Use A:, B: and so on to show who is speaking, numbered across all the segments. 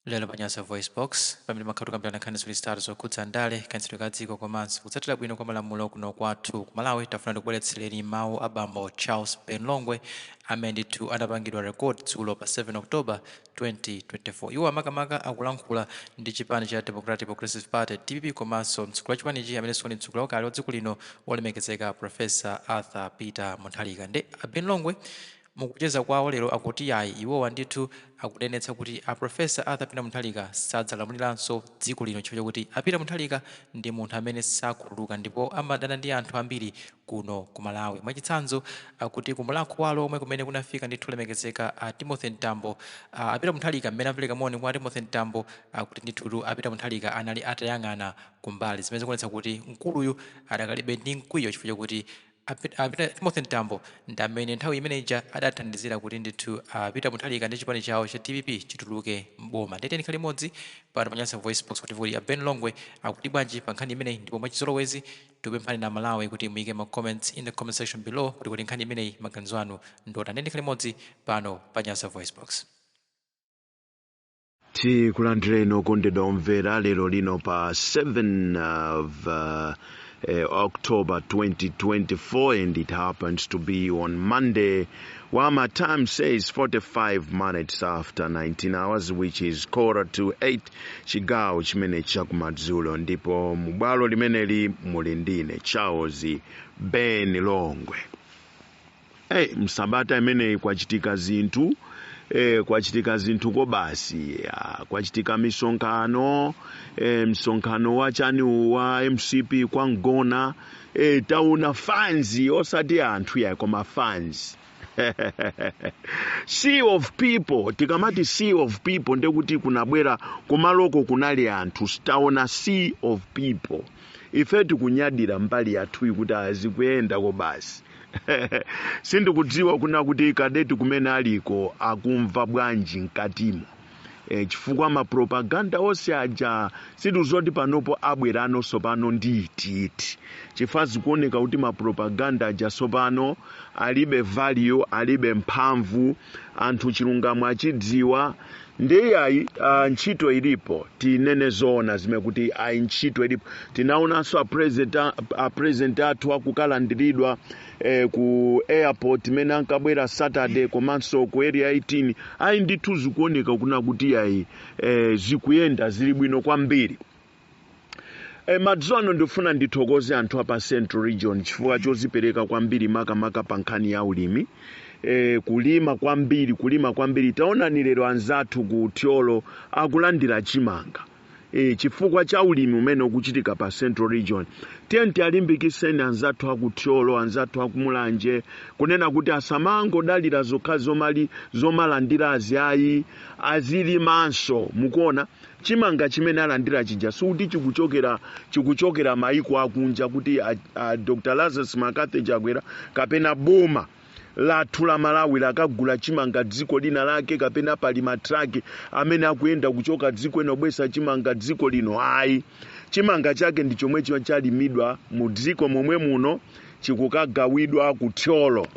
A: Lero pa Nyasa VoiceBox, pamene timakhala tikukambirana nkhani ziwiri zitatu zokhudza ndale, kayendetsedwe ka dziko komanso kutsatira bwino kwa malamulo kuno kwathu ku Malawi, tafuna tikubweretsereni mawu a bambo Charles Ben Longwe amene ndithu anapangidwa record dzulo pa 7 October 2024. Iwo makamaka akulankhula ndi chipani cha Democratic Progressive Party, DPP, komanso mtsogoleri wa chipanichi amenenso ndi mtsogoleri wakale wa dziko lino, wolemekezeka Professor Arthur Peter Mutharika. Nde a Ben Longwe mukucheza kwawo lero akuti yayi, iwowa ndithu akunenetsa kuti a Professor Arthur Peter Mutharika sadzalamuliranso dziko lino chifukwa chakuti a Peter Mutharika ndi munthu amene sakhululuka ndipo amadana ndi anthu ambiri kuno ku Malawi. Mwachitsanzo, akuti ku Mulhako wa Alhomwe kumene kunafika ndithu olemekezeka a Timothy Mtambo, a Peter Mutharika mmene amapereka moni kwa Timothy Mtambo, akuti ndithutu a Peter Mutharika anali atayang'ana kumbali, zimene zikuonetsa kuti mkuluyu adakalibe ndi mkwiyo chifukwa chakuti a Timothy Mtambo ndi amene nthawi imene ija adathandizira kuti ndithu a Peter Mutharika ndi chipani chawo cha DPP chituluke m'boma. Ndiye tikhale limodzi pano pa Nyasa Voice Box kuti a Ben Longwe akuti bwanji pa nkhani imeneyi, ndipo mwachizolowezi tikupemphani a Malawi kuti muyike ma comments in the comment section below kuti nkhani imeneyi maganizo anu ndotani. Ndiye tikhale limodzi pano pa Nyasa Voice Box.
B: Tikulandireni okondedwa omvera lero lino pa 7 of October 2024, and it happens to be on Monday, while my time says 45 minutes after 19 hours, which is 7:45, chigawo chimene chakumadzulo, ndipo mubwalo limeneli muli ndine Charles Ben Longwe. Hey, msabata imeneyi kwachitika zinthu, kwachitika zinthu kobasi ya, kwachitika misonkhano, msonkhano wachani wa MCP kwa Ngona, taona fans, osati anthu ya, koma fans, sea of people. Tikamati sea of people ndekuti kunabwera kumaloko kunali anthu. Taona sea of people. Ife tikunyadira mbali yathuyi kuti azikuyenda kobasi. Sindikudziwa kuna kuti kadeti kumene aliko akumva bwanji mkatimo, chifukwa mapropaganda onse aja situzoti panopo abwerano sopano ndi itiiti, chifukwa zikuoneka kuti mapropaganda aja sopano alibe value, alibe mphamvu. Anthu chilungamo achidziwa. Ndiye ayi, ntchito ilipo, tinene zoona zimene kuti ayi, ntchito ilipo. Tinaonanso a president athu akukalandiridwa ku airport imene ankabwera Saturday, komanso ku Area 18. Ayi ndithu, zikuoneka kuna kuti ayi, zikuyenda, zili bwino kwambiri. Madzulo ano ndifuna ndithokoze anthu apa Central Region chifukwa chozipereka kwambiri, makamaka pa nkhani ya ulimi, kulima kwambiri, kulima kwambiri. Taonani lero anzathu ku Thyolo akulandira chimanga, chifukwa cha ulimi umene ukuchitika pa Central Region. Tiye tialimbikiseni anzathu aku Thyolo, anzathu akumulanje, kunena kuti asamangodalira zokha zomali zomalandirazi ayi, azilimanso. Mukuona chimanga chimene alandira chija sikuti chikuchokera maiko akunja, kuti a Dr Lazarus McCarthy Chakwera kapena boma lathu la Malawi lakagula chimanga dziko lina lake, kapena pali matraki amene akuyenda kuchoka dziko ino bwesa chimanga dziko lino. Ayi, chimanga chake ndi chomwecho chalimidwa mu dziko momwe muno, chikukagawidwa ku Thyolo.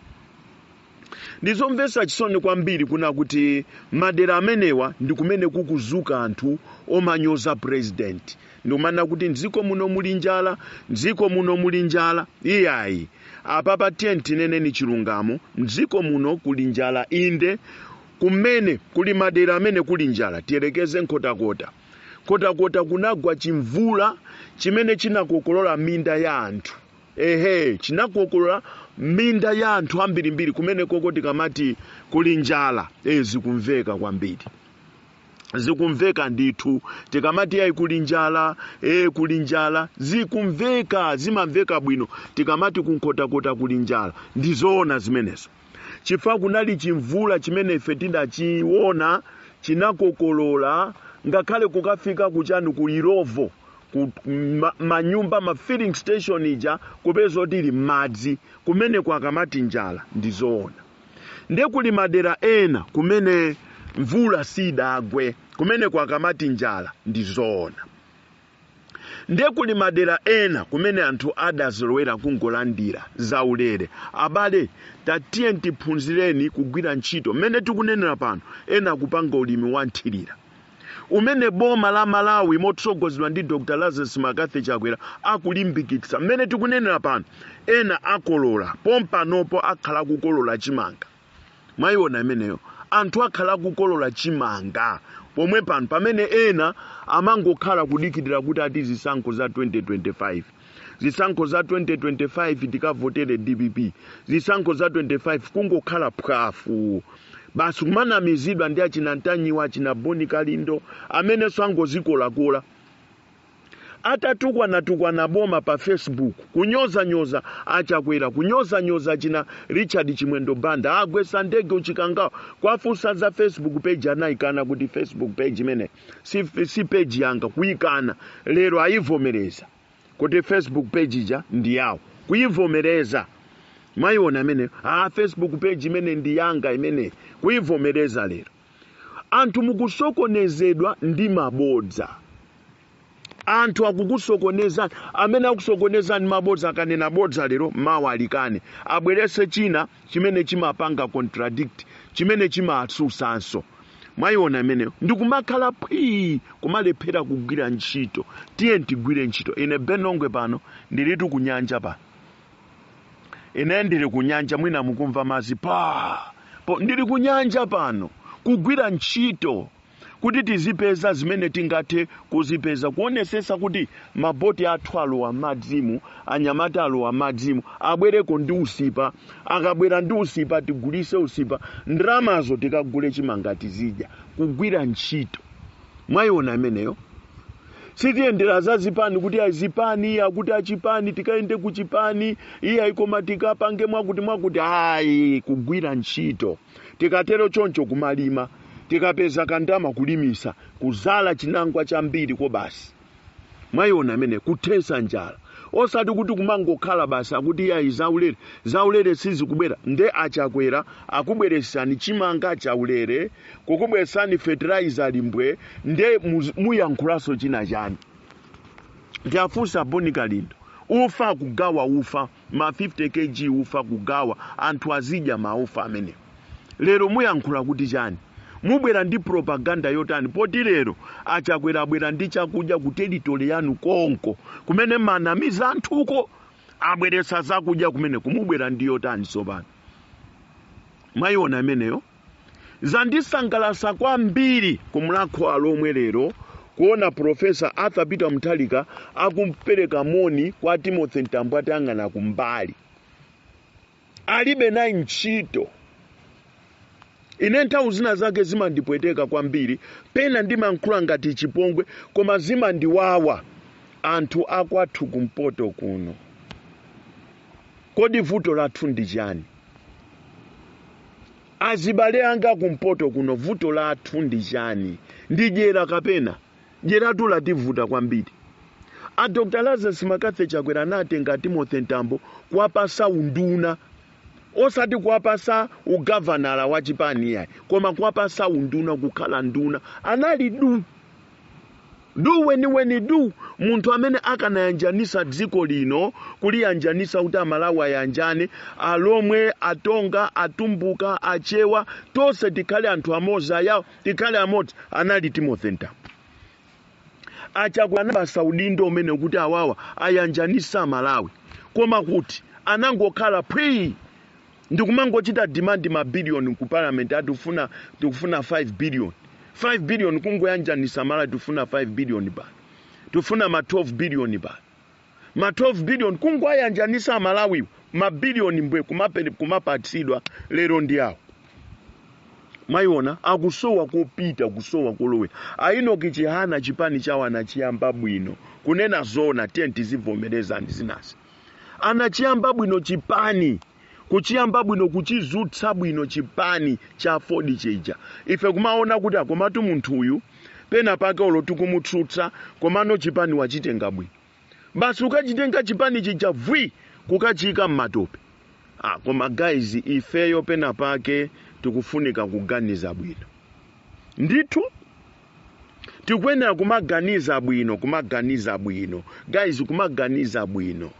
B: Ndizomvetsa chisoni kwambiri kuna kuti madera amenewa ndi kumene kukuzuka anthu omanyoza president, ndikumana kuti mdziko muno muli njala, mdziko muno muli njala. Iyayi, apapa tiye tineneni chilungamo. Mdziko muno kuli njala inde, kumene kuli madera amene kuli njala, tiyerekeze Nkhotakota. Nkhotakota kunagwa chimvula chimene chinakokolola minda ya anthu. Ehe, chinakokolola minda ya anthu ambirimbiri. Kumene koko tikamati kuli njala, zikumveka kwambiri, zikumveka ndithu. Tikamati ayi, kuli njala, kuli njala, zikumveka, zimamveka bwino. Tikamati kunkhotakota kuli njala, ndizoona zimenezo, chifukwa kunali chimvula chimene ife tidachiona chinakokolola ngakhale kukafika kuchani, ku Illovo, ku manyumba, ma filling station ija kupeza kuti ili m'madzi. Kumeneko akamati njala, ndizoona. Ndiye kuli madera ena kumene mvula sidagwe, kumeneko akamati njala, ndizoona. Ndiye kuli madera ena kumene anthu adazolowera kungolandira zaulere. Abale, tatiye tiphunzireni kugwira ntchito. Mmene tikunenera pano, ena akupanga ulimi wa nthirira. Umene boma la Malawi motsogozedwa ndi Dr Lazarus McCarthy Chakwera akulimbikitsa. Mmene tikunenera pano, ena akolola pompanopo, akhala kukolola chimanga. Mwayiona imeneyo? Anthu akhala kukolola chimanga pomwe pano, pamene ena amangokhala kudikirira kuti ati zisankho za 2025, zisankho za 2025 tikavotere DPP, zisankho za 25, kungokhala phwafu basi, kumanamizidwa ndi achina Ntanyiwa, achina Boni Kalindo, amenenso angozikolakola atatukwana-tukwana boma pa Facebook, kunyozanyoza aChakwera, kunyozanyoza china Richard Chimwendo Banda, agwesa ndege uchikangawa. Kwafunsa za Facebook page, anayikana kuti Facebook page imene si page yanga, kuyikana. Lero ayivomereza kuti Facebook page ija ndi yawo, kuyivomereza. Mwayiona imene? Ah, Facebook page imene ndi yanga imene, kuyivomereza lero. Anthu mukusokonezedwa ndi mabodza. Anthu akukusokonezani, amene akusokonezani mabodza. Akanena bodza lero, mawa alikane, abwerese china chimene chimapanga contradict, chimene chimatsutsanso. Mwayiona imeneyo? Ndikumakhala phwii, kumalephera kugwira ntchito. Tiye tigwire ntchito. Ine Ben Longwe pano ndilitu kunyanja pano. Ine ndili kunyanja, mwina mukumva mazi pa po. Ndili kunyanja pano kugwira ntchito kuti tizipeza zimene tingathe kuzipeza, kuonesesa kuti maboti athu alowa madzimu, anyamata alowa madzimu, abwereko ndi usipa. Akabwera ndi usipa, tigulise usipa, ndalamazo tikagule chimanga tizidya. Kugwira ntchito. Mwayiona imeneyo? Sitiyendera za zipani kuti azipani akuti achipani, tikayende kuchipani, iye koma tikapange mwakuti mwakuti. Ayi, kugwira ntchito. Tikatero choncho, kumalima, tikapeza kandama, kulimisa, kuzala chinangwa chambiri ko basi. Mwayiona imene? Kuthetsa njala, osati kuti kumangokhala basi akuti iyayi, zaulere, zaulere sizikubwera. Nde aChakwera akubweresani chimanga chaulere, kukubweresani fertilizer limbwe. Nde muyankhulanso china chani? Ndiafunsa Boni Kalindo, ufa kugawa, ufa ma 50 kg, ufa kugawa, anthu azidya maufa amenewo. Lero muyankhula kuti chani? Mubwera ndi propaganda yotani, poti lero aChakwera abwera ndi chakudya ku territory yanu konko kumene manamiza anthuko, abweretsa zakudya kumene kumubwera ndi yotani tsopano? Mwayiona imeneyo? Zandisangalatsa kwambiri kumulakho alomwe lero kuona Professor Arthur Peter Mutharika akumpereka moni kwa Timothy Mtambo, atayang'ana kumbali, alibe naye ntchito. Ine nthawi zina zake zimandipweteka kwambiri, pena ndimankhula ngati chipongwe, koma zimandiwawa. Anthu akwathu kumpoto kuno, kodi vuto lathu ndi chani? Azibale anga kumpoto kuno, vuto lathu ndi chani? Ndi dyera kapena? Dyeratu lativuta kwambiri. A Dr Lazarus McCarthy Chakwera anatenga Timothy Mtambo kuwapasa unduna, osati kuwapasa ugavanala wa chipani yayi, koma kuwapasa unduna, kukhala nduna. Anali du du weniweni du, munthu amene akanayanjanisa dziko lino, kuliyanjanisa kuti Amalawi ayanjane, Alomwe, Atonga, Atumbuka, Achewa, tonse tikhale anthu amodzi, Ayawo tikhale amodzi, anali Timothy Mtambo. AChakwera anapasa udindo umene kuti awawa ayanjanisa Malawi, koma kuti anangokhala phwii ndikumangochita demand mabiliyoni ku parliament, ati tikufuna 5 billion, 5 billion kungoyanjanisa Malawi, tikufuna 5 billion pano, tikufuna ma 12 billion pano, ma 12 billion kungoyanjanisa Malawiwo, mabiliyoni mbwe kumapatsidwa. Lero ndi awo, mwayiona, akusowa kopita, kusowa kolowera. A Enoch Chihana chipani chawo anachiyamba bwino. Kunena zona, tiye tizivomereza ndi zinazi, anachiyamba bwino chipani, kuchiyamba bwino, kuchizutsa bwino chipani cha AFORD chija. Ife kumaona kuti akomatu munthu uyu pena pake olo tikumutsutsa, komano chipani wachitenga bwino. Basi, ukachitenga chipani chija vwi, kukachiyika m'matope. Ah, koma guys, ifeyo pena pake tikufunika kuganiza bwino ndithu. Tikuyenera kumaganiza bwino, kumaganiza bwino guys, kumaganiza bwino.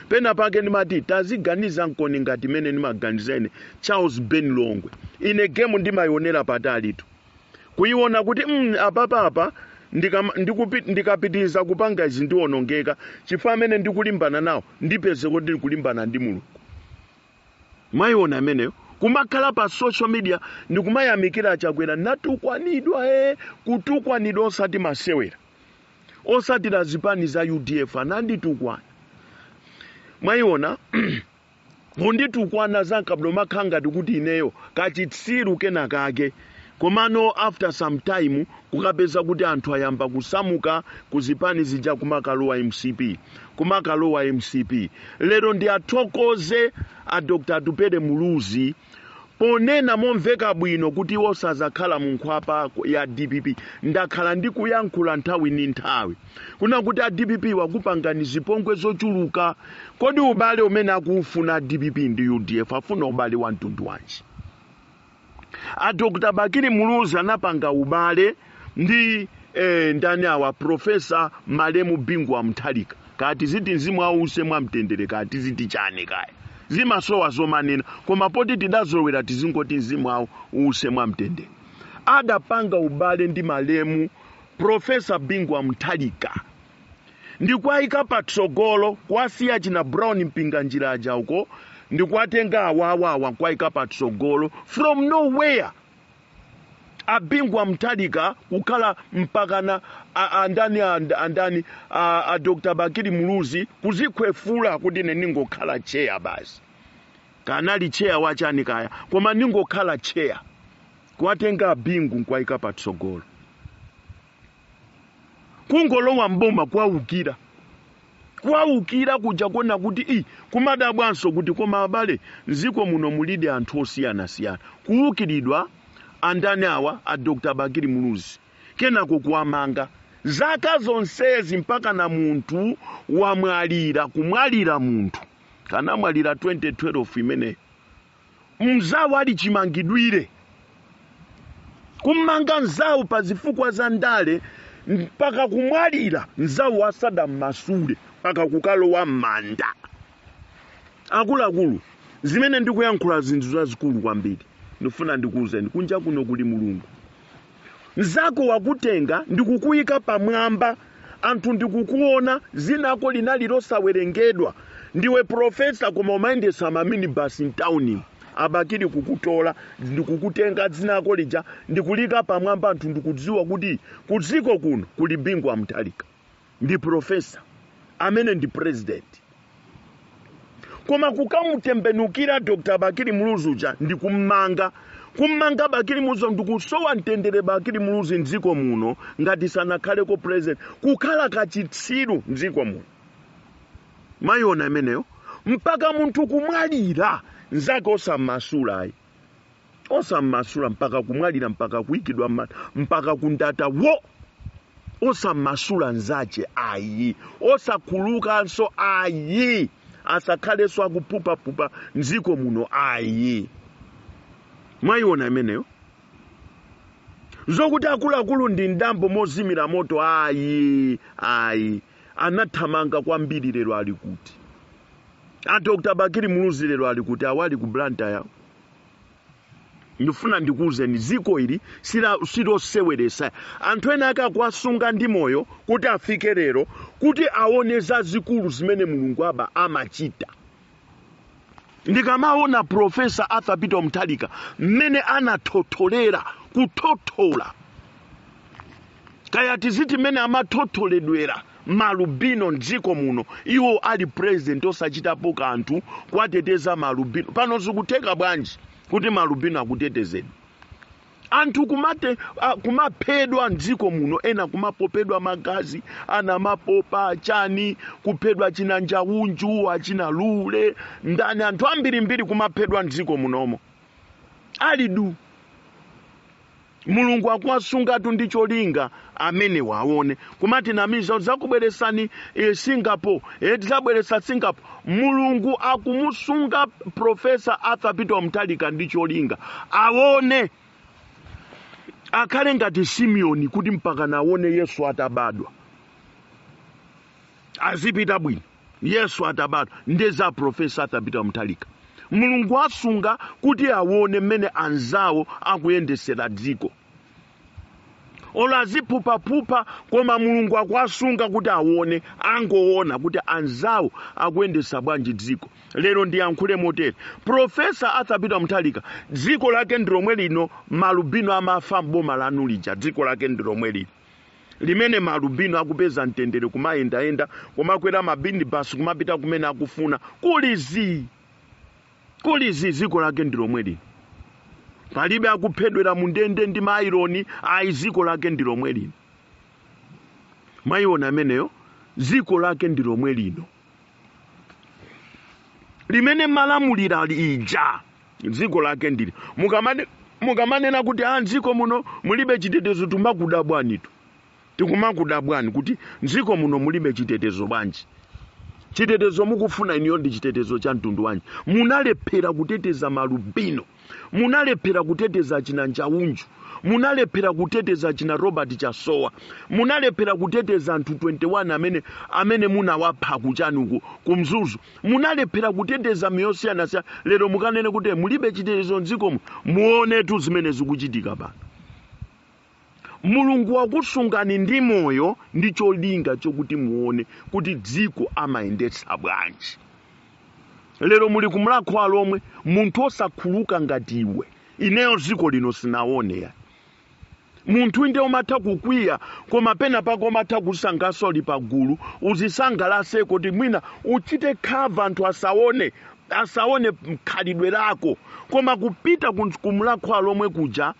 B: Pena pake ndimati taziganiza nkoni ngati mene ndimaganiza ine Charles Ben Longwe. Ine game ndimayionera patalitu. Kuiona kuti apapapa ndikapitiriza kupanga izi ndiwonongeka, chifukwa amene ndikulimbana nawo ndipeze kuti ndikulimbana ndi Mulungu. Mwayiona ameneyo? Kumakhala pa social media ndikumayamikira Chakwera. Natukwanidwa, kutukwanidwa osati masewera, osatira zipani za UDF ananditukwana. Mwayiona? Kunditukwana zankablo, makhala ngati kuti ineyo kachitsiru kena kake. Komano after some time kukapeza kuti anthu ayamba kusamuka kuzipani zija kumakalowa MCP, kumakalowa MCP. Lero ndi athokoze a Dr Atupele Muluzi ponena momveka bwino kuti iwo sazakhala mu nkhwapa ya DPP. Ndakhala ndikuyankhula nthawi ndi nthawi kuna kuti a DPP wakupangani zipongwe zochuluka. Kodi ubale umene akuufuna DPP ndi UDF, afuna ubale wa mtundu wanji? A Dr Bakili Muluzi anapanga ubale ndi ndani awa? Professor malemu Bingu wa Mutharika. Kati ziti mzimu ause mwamtendere, kati ziti chani, kaya zimasowa zomanena, koma poti tidazolowera tizingoti mzimu awo use mwamtendere. Adapanga ubale ndi malemu Professor Bingu wa Mutharika ndikuayika patsogolo, kuwasiya china Brown Mpinganjira aja uko, ndikuwatenga awawawa nkuwayika patsogolo. From nowhere a Bingu wa Mutharika kukhala mpakana andani andani a Dr Bakili Muluzi kuzikhwefula kuti ine ningokhala chair basi, kanali chair wachani kaya, koma ningokhala chair. Kuwatenga abingu nkuwayika patsogolo, kungolowa mboma kuwawukira, kuwawukira kuja kuona kuti i kumadabwanso kuti koma abale, mdziko muno mulidi anthu osiyanasiyana. Kuwukiridwa andani awa? A Dr Bakili Muluzi. Kenako kuwamanga zaka zonsezi mpaka na munthu wamwalira, kumwalira munthu kanamwalira 2012 imeneyo, mzawo ali chimangidwire, kumanga mzawo pa zifukwa za ndale mpaka kumwalira mzawo asadammasule, mpaka kukalowa m'manda. Akuluakulu, zimene ndikuyankhula zinthu zazikulu kwambiri. Ndifuna ndikuwuzeni, kunja kuno kuli Mulungu. Mzako wakutenga ndikukuyika pamwamba, anthu ndikukuona, zinako linali losawerengedwa, ndiwe professor koma umayendesa maminibus mtawuni. Abakili kukutola ndikukutenga, dzinako lija ndikulika pamwamba, anthu ndikudziwa kuti kudziko kuno kuli Bingu wa Mutharika, ndi professor amene ndi president. Koma kukamutembenukira Dr Bakili Muluzi uja ndikummanga, kummanga Bakili Muluzi, ndikusowa mtendere Bakili Muluzi mdziko muno ngati sanakhaleko president, kukhala kachitsiru mdziko muno. Mayiona imeneyo? Mpaka munthu kumwalira nzake osammasula ayi, osammasula mpaka kumwalira, mpaka kuyikidwa mpaka kundata wo, osammasula nzache ayi, osakhulukanso ayi, asakhalenso akupupapupa mdziko muno ayi. Mwayiona imeneyo? Zokuti akuluakulu ndi ndambo mozimira moto ayi, ayi. Anathamanga kwambiri. Lero ali kuti a Dr Bakili Muluzi? Lero ali kuti? Awali ku Blantyre. Ndifuna ndikuwuzeni, dziko ili siloseweresa. Anthu ena ake akuwasunga ndi moyo kuti afike lero, kuti aone zazikulu zimene Mulungu aba amachita. Ndikamaona Professor Arthur Peter Mutharika mmene anathotholera, kuthothola kaya tiziti mmene amathotholedwera malubino mdziko muno, iwo ali president osachitapo kanthu kuwateteza malubino. Pano zikutheka bwanji kuti malubino akutetezedwa? Anthu kumaphedwa mdziko muno, ena kumapopedwa magazi, ana mapopa chani, kuphedwa china Njawunju, achina Lule, ndani, anthu ambirimbiri kumaphedwa mdziko munomo ali du. Mulungu akuwasungatu ndi cholinga amene waone. Kumati namiza zakubweresani Singapore, tizabweresa Singapore. Mulungu akumusunga Professor Arthur Peter Mutharika ndi cholinga aone, akhale ngati Simeoni kuti mpaka naone Yesu atabadwa, azipita bwino Yesu atabadwa. Ndeza Professor Arthur Peter Mutharika, Mulungu asunga kuti aone mmene anzawo akuyendesera dziko. Olo aziphuphaphupha, koma Mulungu akuwasunga kuti aone, angoona kuti anzawo akuyendesa bwanji dziko. Lero ndiyankhule motere: Professor Arthur Peter Mutharika, dziko lake ndi lomwe lino malubino amafa mboma lanu lija. Dziko lake ndi lomwe lino limene malubino akupeza mtendere, kumayendayenda, kumakwera mabini basi, kumapita kumene akufuna, kuli zii, kuli zii. Dziko lake ndi lomwe lino, palibe akuphedwera mu ndende ndi maayironi, ayi. Dziko lake ndi lomwe lino. Mwayiona ameneyo? Dziko lake ndi lomwe lino limene malamulira ija. Dziko lake ndili mukamanena kuti a mdziko muno mulibe chitetezo, timakudabwanitu, tikumakudabwani kuti mdziko muno mulibe chitetezo bwanji? Chitetezo mukufuna iniyo ndi chitetezo cha mtundu wanji? Munalephera kuteteza malubino, munalephera kuteteza china Njaunju, munalephera kuteteza china Robert Chasowa, munalephera kuteteza anthu 21 amene munawapha kuchani uku kumzuzu, munalephera kuteteza miyosiyanasiyana. Lero mukanene kuti mulibe chitetezo mdzikomo? Muonetu zimene zikuchitika pano. Mulungu wakusungani ndi moyo ndi cholinga chokuti muone kuti dziko amayendetsa bwanji. Lero muli kumulakho alomwe, munthu osakhuluka ngati iwe, ineyo dziko lino sinaone ya munthu. Inde, umatha kukwiya, koma pena pako umatha kusangalatsa uli pagulu, uzisangalaseko kuti mwina uchite cover, anthu asaone khalidwe lako. Koma kupita kumulakho alomwe kuja,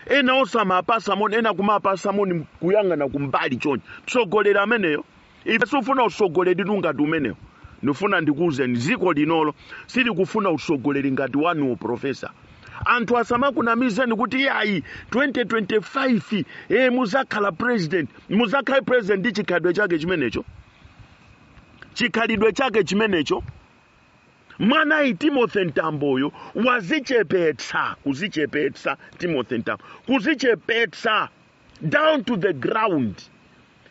B: ena osamapasa moni, ena kumapasa moni kuyang'ana kumbali chonchi. Mtsogoleri ameneyo? Ife sifuna utsogoleri ngati umenewo. Ndifuna ndikuwuzeni, dziko linolo silikufuna utsogoleri ngati wanuwo, Professor. Anthu asamakunamizeni kuti yayi, 2025 muzakhala president. Muzakhale president ndi chikhalidwe chake chimenecho? Chikhalidwe chake chimenecho? Mwanayi Timothy Mtamboyo wazichepetsa, kuzichepetsa. Timothy Mtambo kuzichepetsa down to the ground.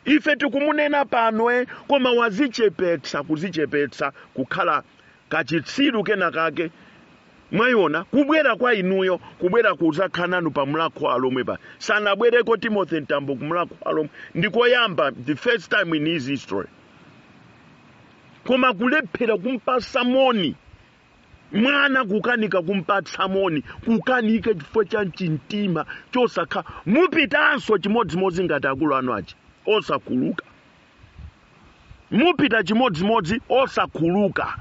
B: Ife tikumunena pano, koma wazichepetsa, kuzichepetsa, kukhala kachitsiru kena kake. Mwayiona kubwera kwa inuyo, kubwera kuzakhala nanu pa Mulakho Alomwe pa sanabwereko Timothy Mtambo kumulakho Alomwe, ndikoyamba, the first time in his history. Koma kulephera kumpasa moni mwana, kukanika kumpatsa moni, kukanika chifukwa cha chimtima chosakha. Mupitanso chimodzimodzi ngati akulu anu aja osakhuluka. Mupita chimodzimodzi osakhuluka.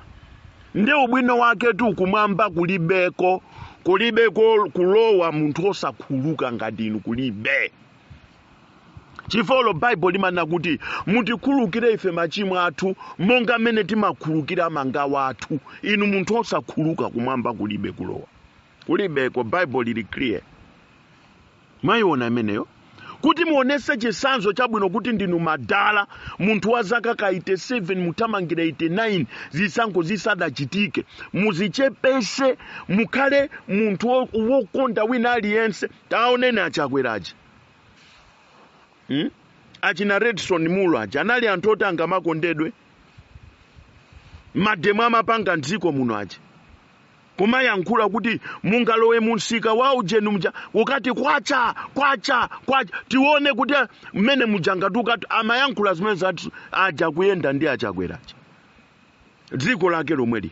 B: Ndi ubwino wake tu kumwamba kulibeko, kulibeko kulowa munthu osakhuluka ngati inu, kulibe. Chifukwa Baibulo limanena kuti mutikhululukire ife machimo athu monga mmene timakhululukira mangawa athu. Inu munthu osakhuluka, kumwamba kulibe kulowa, kulibeko. Baibulo lili clear. Mwayiona imeneyo? Kuti muonese chitsanzo chabwino kuti ndinu madala, munthu wa zaka ka 87 muthamangira 89, zisankho zisadachitike, muzichepese, mukhale munthu wokonda wina aliyense. Taoneni achakweraji, Achina Redson Mulo aja anali anthu oti angamakondedwe? Mademo amapanga mdziko muno aja, kumayankhula kuti mungalowe munsika wa ujenu mja ukati kwacha kwacha kwacha, tione kuti mmene mujangatukati amayankhula zimene zati aja kuyenda ndi achakweraja. Dziko lake lomweli.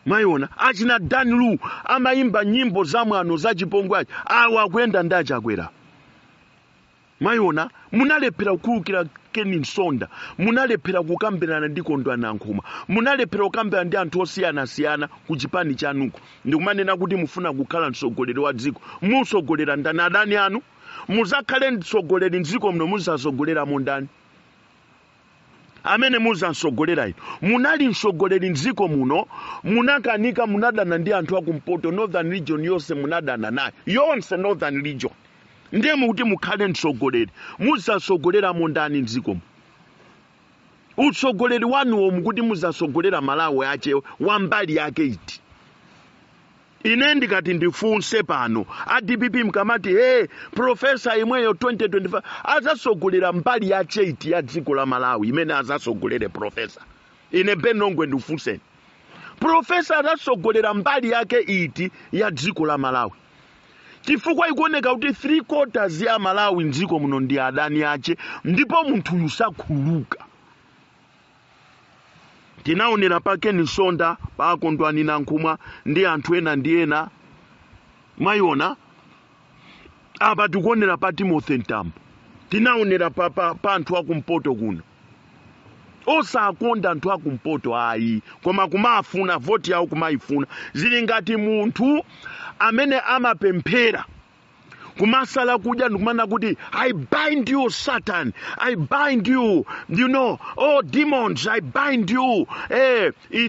B: Mwayiona achina Dan Lu amayimba nyimbo zamwano zachipongwe aja, awa akuyenda ndi achakwera. Mwayiona? Munalephera kukhululukira Ken Msonda, munalephera kukambirana ndi Kondwani Nankhumwa, munalephera kukambirana ndi anthu osiyanasiyana ku chipani chanuko, ndikumanena kuti mufuna kukhala mtsogoleri wa dziko. Musogolera ndani? Adani anu? Muzakhale mtsogoleri mdziko muno, muzasogoleramo ndani amene muzamsogolera inu? Munali mtsogoleri mdziko muno, munakanika, munadana ndi anthu akumpoto, Northern Region yonse munadana nayo yonse, Northern Region. Ndiye mukuti mukhale mtsogoleri, muzasogoleramo ndani mdzikomo? Utsogoleri wanuwo mukuti muzasogolera Malawi ache wambali yake iti? Ine ndikati ndifunse pano a DPP, mkamati hey, Professor imweyo 2025 azasogolera mbali yache iti ya dziko la Malawi imene azasogolere Professor? Ine Ben Longwe ndifunseni, Professor azasogolera mbali yake iti ya dziko la Malawi? Chifukwa ikuoneka kuti 3 quarters ya Malawi mdziko muno ndi adani ache, ndipo munthuyu sakhululuka. Tinaonera pa Ken Msonda, pa Kondwani Nankhumwa ndi anthu ena ndi ena. Mwayiona apa, tikuonera pa Timothy Mtambo, tinaonera pa anthu akumpoto kuno. Osakonda anthu akumpoto ayi, koma kumafuna voti yawo, kumayifuna. Zili ngati munthu amene amapemphera, kumasala kudya, ndikumana kuti, "I bind you, Satan. I bind you, oh demons, I bind you.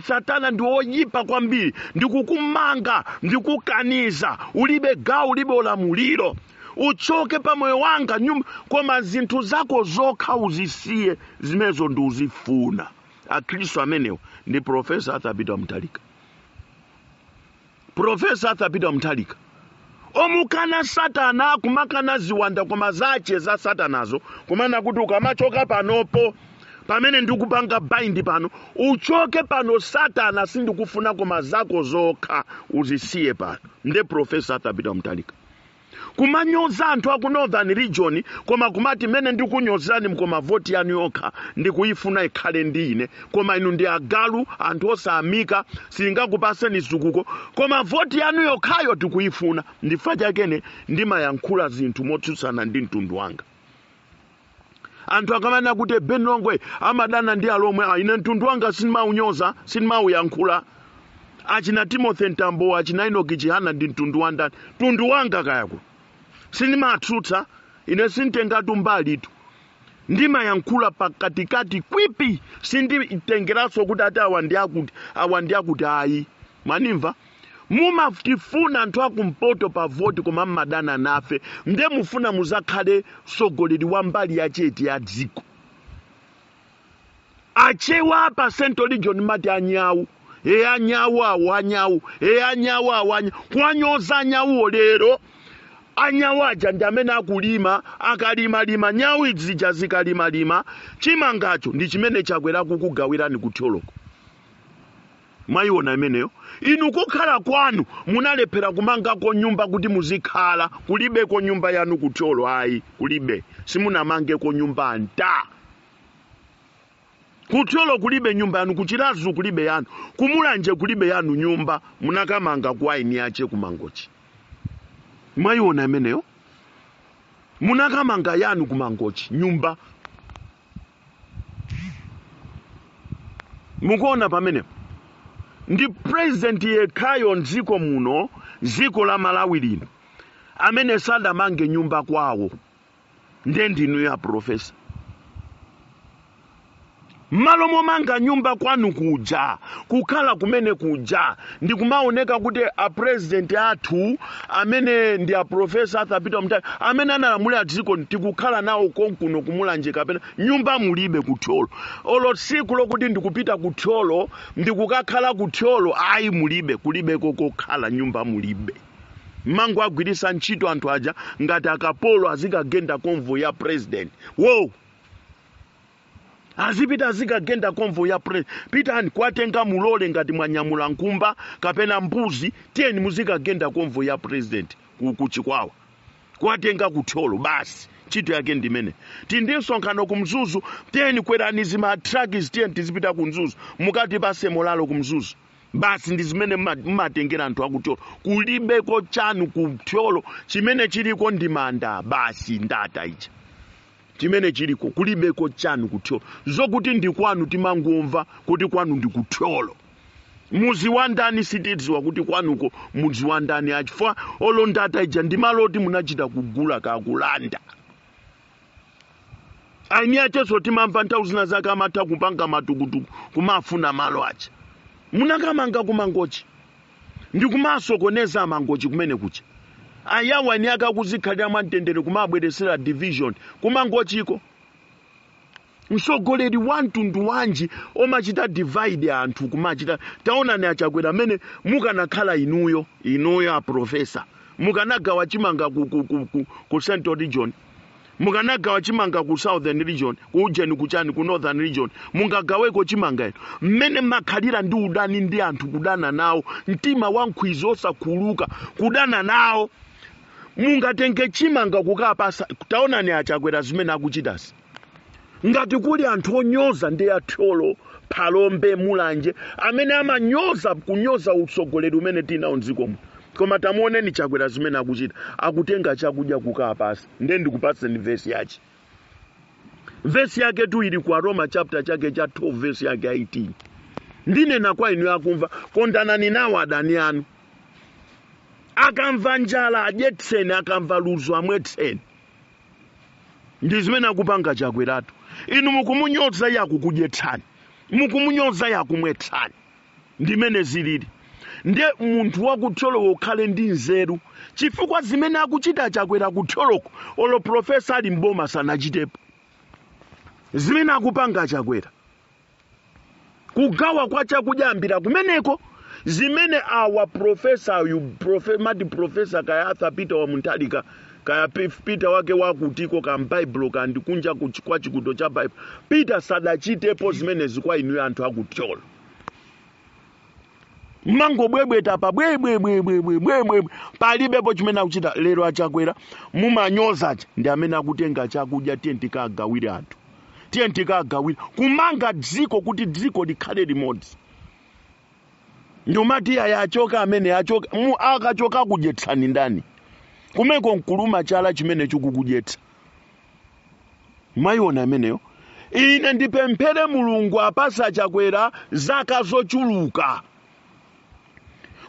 B: Satana ndi oyipa kwambiri, ndikukumanga, ndikukaniza, ulibe gawo, ulibe ulamuliro, uchoke pa moyo wanga nyumba." Koma zinthu zako zokha uzisiye, zimenezo ndi uzifuna. Akhristu amenewo ndi Professor Arthur Peter Mutharika. Professor Arthur Peter Mutharika omukana Satana, kumakana ziwanda, koma zache za Satanazo kumana kuti, "Ukamachoka panopo, pamene ndikupanga bind pano, uchoke pano Satana, sindikufuna, koma zako zokha uzisiye pano." Nde Professor Arthur Peter Mutharika kumanyoza anthu aku Northern Region, koma kumati, "Mene ndikunyozerani, koma voti yanu yokha ndikuyifuna ikhale ndi ine. Koma inu ndi agalu, anthu osamika, sindingakupaseni zitukuko, koma voti yanu yokhayo tikuyifuna." Ndifa chakene ndimayankhula zinthu motsutsana ndi mtundu wanga. Anthu akamanena kuti Ben Longwe amadana ndi Alomwe, ine mtundu wanga sindimawunyoza, sindimawuyankhula. Achina Timothy Mtambo, achina Enoch Chihana ndi mtundu wa ndani? Mtundu wanga kayako sindimatsutsa ine, sinditengatu mbalitu, ndimayankhula pakatikati kwipi, sinditengeranso kuti ati awa ndi akuti, awa ndi akuti, ayi. Mwanimva? Mumatifuna anthu akumpoto pa voti, koma mmadana nafe. Nde mufuna muzakhale mtsogoleri wa mbali yachete ya dziko. Achewa pa Central Region mati anyawu, e anyawu awo, anyawu, e anyawu awo, anyawu, kuwanyoza anyawuwo. Lero anyawu aja ndi amene akulima. Akalimalima, nyawu zija zikalimalima, chimangacho ndi chimene Chakwera kukugawirani kuthyoloko. Mwayiona imeneyo? Inu kukhala kwanu munalephera kumangako nyumba kuti muzikhala. Kulibeko nyumba yanu kuthyolo, ayi, kulibe. Simunamangeko nyumba nta kuthyolo, kulibe nyumba yanu. Kuchirazu kulibe yanu, kumulanje kulibe yanu nyumba. Munakamanga kwa eni ache kumangochi. Mwayiona imeneyo? Munakamanga yanu kumangochi nyumba. Mukuona pamenepo? Ndi president yekhayo mdziko muno, dziko la Malawi lino, amene sadamange nyumba kwawo, nde ndinu ya professor. Mmalo momanga nyumba kwanu kuja, kukhala kumene kuja, ndikumaoneka kuti a president athu amene ndi a Professor Arthur Peter Mutharika, amene analamulira dziko, tikukhala nawo konkuno kumulanje, kapena nyumba mulibe kuthyolo. Olo tsiku lokuti ndikupita kuthyolo, ndikukakhala kuthyolo, ayi, mulibe, kulibeko kokhala, nyumba mulibe. Mango agwirisa ntchito anthu aja ngati akapolo, azikagenda convoy ya president. Wow, azipita azikagenda convoy ya president. Pitani kwatenga mulole ngati mwanyamula nkhumba kapena mbuzi, tiyeni muzikagenda convoy ya president kuchikwawa, kwatenga kuthyolo basi. Ntchito yake ndimene. Tindi msonkhano ku Mzuzu, tiyeni kwerani zima trucks, tiyeni tizipita ku Mzuzu, mukati pase molalo ku Mzuzu basi. Ndi zimene mmatengera anthu akuthyolo. Kulibeko chanu kuthyolo. Chimene chiliko ndi manda basi, ndata icha chimene chiliko. Kulibeko chanu kuthyolo. Zokuti ndi kwanu timangomva kuti kwanu ndi kuthyolo. Muzi wa ndani sitidziwa kuti kwanuko muzi wa ndani, achifukwa olo ndata ija ndi malo oti munachita kugula kakulanda. Aini achenso timamva nthawi zina zake amatha kupanga matukutuku kumafuna malo aja. Munakamanga kumangochi ndikumasokoneza amangochi kumene kucha. Ayawo ani akakuzikhalira mwamtendere, kumabweresera division kumangochiko. Mtsogoleri wa mtundu wanji omachita divide anthu kumachita? Taonani achakwera, amene mukanakhala inuyo, inuyo a professor, mukanagawa chimanga ku Central Region, mukanagawa chimanga ku Southern Region, ku ujeni, kuchani, ku Northern Region, mungagaweko chimanga ino? Mmene makhalira ndi udani ndi anthu, kudana nawo, mtima wa nkhwizi osakhuluka, kudana nawo. Mungatenge chimanga kukapasa? Taonani achakwera zimene akuchitasi. Ngati kuli anthu onyoza ndi athyolo, Phalombe, Mulanje, amene amanyoza, kunyoza utsogoleri umene tinawo mdzikomo. Koma tamuoneni Chakwera zimene akuchita, akutenga chakudya kukapasa. Nde ndikupaseni vesi yache. Vesi yake tu ili ku Aroma chapter chake cha 12, vesi yake 18. Ndinena kwa inu akumva, kondanani nawo adani anu, akamva njala adyetseni, akamva ludzu amwetseni. Ndi zimene akupanga Chakweratu. Inu mukumunyoza, iye akukudyetsani; mukumunyoza, iye akumwetsani. Ndimene zilili. Nde munthu wakuthyolo ukhale ndi nzeru, chifukwa zimene akuchita Chakwera kuthyoloko, olo professor ali mboma sanachitepo. Zimene akupanga Chakwera, kugawa kwa chakudya ambira kumeneko, zimene awa professor uyu mati professor kaya Arthur Peter wa Mutharika, kaya Peter wake wakutiko ka mbaibulo kandi kunja kwa chikuto cha Baibulo, Peter sadachitepo zimenezi kwa inu anthu akuthyolo. Mangobwebweta pa bwebwebwebwebwebwe, palibepo chimene akuchita. Lero achakwera mumanyozacha ndi amene akutenga chakudya, tiye tikagawire anthu, tiye tikagawire, kumanga dziko kuti dziko likhale limodzi. Ndimati aya achoka amene achoka mu akachoka kudyetsani ndani? Kumeko nkuluma chala chimene chikukudyetsa. Mwayiona ameneyo? Ine ndipemphere Mulungu apasa Achakwera zaka zochuluka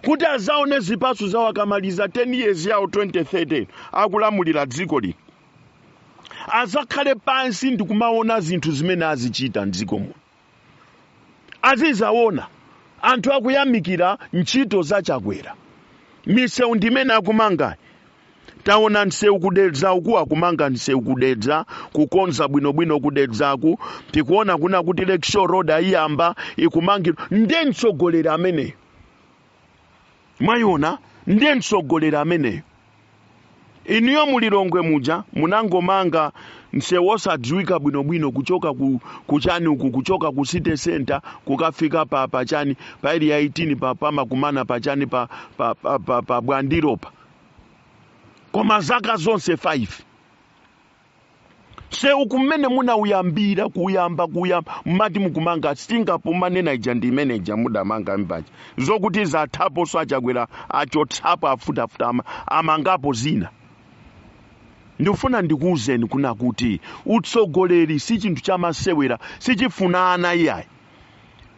B: kuti azaone zipatso zawo akamaliza 10 years yawo, 2030 akulamulira dziko lino. Azakhale pansi ndikumaona zinthu zimene azichita mdziko muno, azizaona anthu akuyamikira ntchito za Chakwera. Misewu ndimene akumanga, taona msewu kudedza uku, akumanga msewu kudedza, kukonza bwinobwino kudedzaku. Tikuona kuna kuti Lakeshore Road ayiyamba, ikumangidwa. Ndiye mtsogoleri ameneyo, mwayiona? Ndiye mtsogoleri ameneyo. Inuyo mulilongwe muja munangomanga msewu osadziwika bwinobwino kuchoka ku kuchani uku, kuchoka ku city center kukafika pa pachani, pa Area 18, pa pamakumana pachani, pa Bwandiropa. Koma zaka zonse 5 sewu kumene munauyambira, kuyamba kuyamba mmati mukumanga Singapore, manena ija ndi imene ija mudamanga mbaja, zokuti zathapo. So achakwera achotsapo, afutafuta, amangapo zina. Ndikufuna ndikuwuzeni kuna kuti utsogoleri si chinthu chamasewera, sichifuna ana iyayi,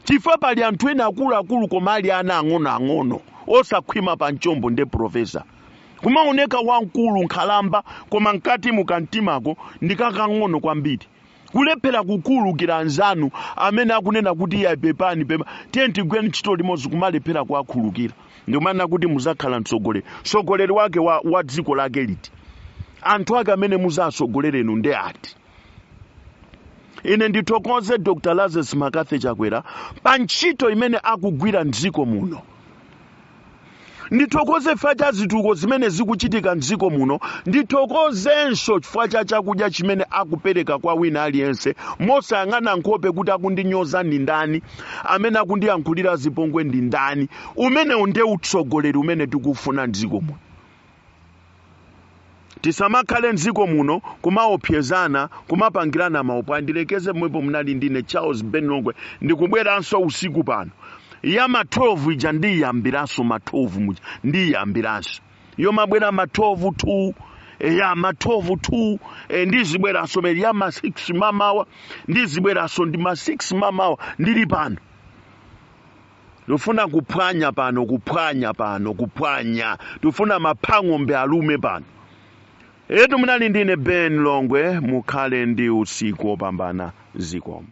B: chifukwa pali anthu ena akuluakulu koma ali ana ang'onoang'ono osakhwima pa mchombo. Nde professor kumaoneka wamkulu, nkhalamba, koma mkati mukamtimako ndikakang'ono kwambiri, kulephera kukhululukira anzanu amene akunena kuti iye pepani pepa, tiye tigwire ntchito limodzi, kumalephera kuwakhululukira. Ndikumanena kuti muzakhala mtsogoleri, mtsogoleri wake wa dziko lake liti? Anthu ake amene muzatsogolerenu ndi ati? Ine ndithokoze Dr Lazarus McCarthy Chakwera pa ntchito imene akugwira mdziko muno. Ndithokoze chifukwa cha zitukuko zimene zikuchitika mdziko muno. Ndithokozenso chifukwa cha chakudya chimene akupereka kwa wina aliyense mosayang'ana nkhope kuti akundinyoza ndi ndani, amene akundiyankhulira zipongwe ndi ndani. Umenewu ndiye utsogoleri umene tikufuna mdziko muno. Tisamakhale mdziko muno kumaopsezana, kumapangirana maopo. Andilekeze pomwepo. Munali ndine Charles Ben Longwe. Ndikubweranso usiku pano ya ma 12 ija, ndiyambiranso ma 12 muja, ndiyambiranso yomabwera ma 12 2 ya ma 12 2, ndizibweranso meri ya ma 6 mamawa, ndizibweranso ndi ma 6 mamawa. Ndili pano, tifuna kuphwanya pano, kuphwanya pano, kuphwanya. Tifuna maphang'ombe alume pano etu. Munali ndine Ben Longwe. Mukhale ndi usiku wopambana. Zikomo.